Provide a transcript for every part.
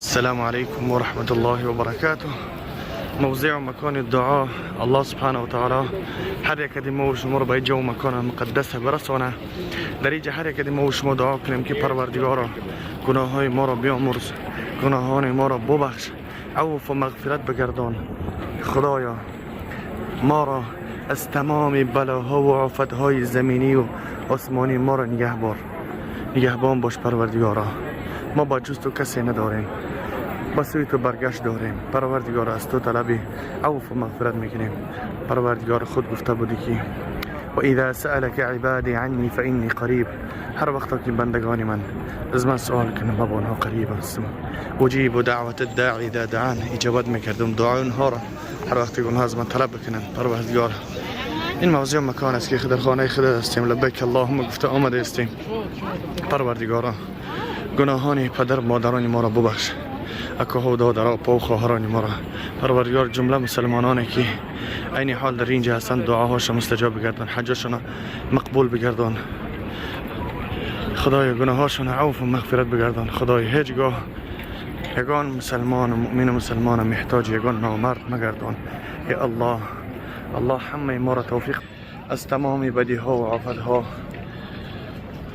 السلام عليكم ورحمة الله وبركاته. موضع مكان الدعاء. الله سبحانه وتعالى هر یک ما و شما رو به جا و مکان مقدس برسانه. در اینجا هر یک ما و شما دعا کنیم که پروردگارا، گناه های ما را بیامرز، گناهان ما را ببخش، عفو و مغفرت بگردان. خدایا، ما را از تمام بلاها و آفتهای زمینی و آسمانی ما را نگهبار، نگهبان باش. پروردگارا، ما با جز تو کسی نداریم، با سوی تو برگشت داریم. پروردگار، از تو طلب عفو و مغفرت میکنیم. پروردگار، خود گفته بودی که و اذا سألك عبادي عني فإني قريب. هر وقت که بندگان من از من سوال کنم، ما با آنها قریب هستم. اجيب دعوة الداعي اذا دعان. اجابت میکردم دعای اونها را هر وقتی که اونها از من طلب بکنن. پروردگار، این موضع مکان است که در خانه خدا هستیم. لبیک اللهم گفته آمده هستیم. پروردگارا، گناهان پدر مادران ما را ببخش، اکاها و دادرها، اپا و خواهران ما را. پروردگار، جمله مسلمانانی که عین حال در اینجا هستند، دعاهاشون مستجاب بگردان، حجاشون مقبول بگردان. خدای، گناهاشون عفو و مغفرت بگردان. خدای، هیچگاه یگان مسلمان و مؤمن و مسلمان محتاج یگان نامرد مگردان. یا الله، الله همه ما را توفیق، از تمام بدی ها و آفت ها،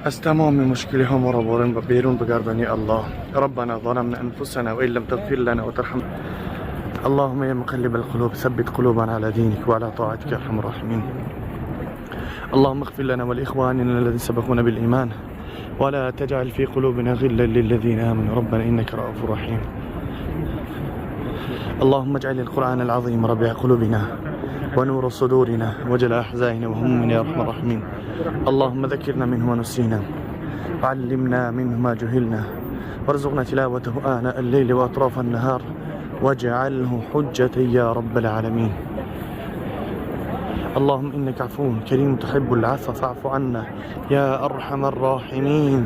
از تمام مشکلی ها ما را بیرون بگردانی. الله، ربنا ظلمنا انفسنا وان لم تغفر لنا وترحمنا. اللهم يا مقلب القلوب، ثبت قلوبنا على دينك وعلى طاعتك يا ارحم الراحمين. اللهم اغفر لنا ولاخواننا الذين سبقونا بالايمان ولا تجعل في قلوبنا غلا للذين امنوا، ربنا انك رؤوف رحيم. اللهم اجعل القران العظيم ربيع قلوبنا ونور صدورنا وجلاء احزاننا وهمومنا يا ارحم الراحمين. اللهم ذكرنا منه ما نسينا، وعلمنا منه ما جهلنا، وارزقنا تلاوته آناء الليل وأطراف النهار، واجعله حجة يا رب العالمين. اللهم إنك عفو كريم تحب العفو فاعف عنا يا أرحم الراحمين.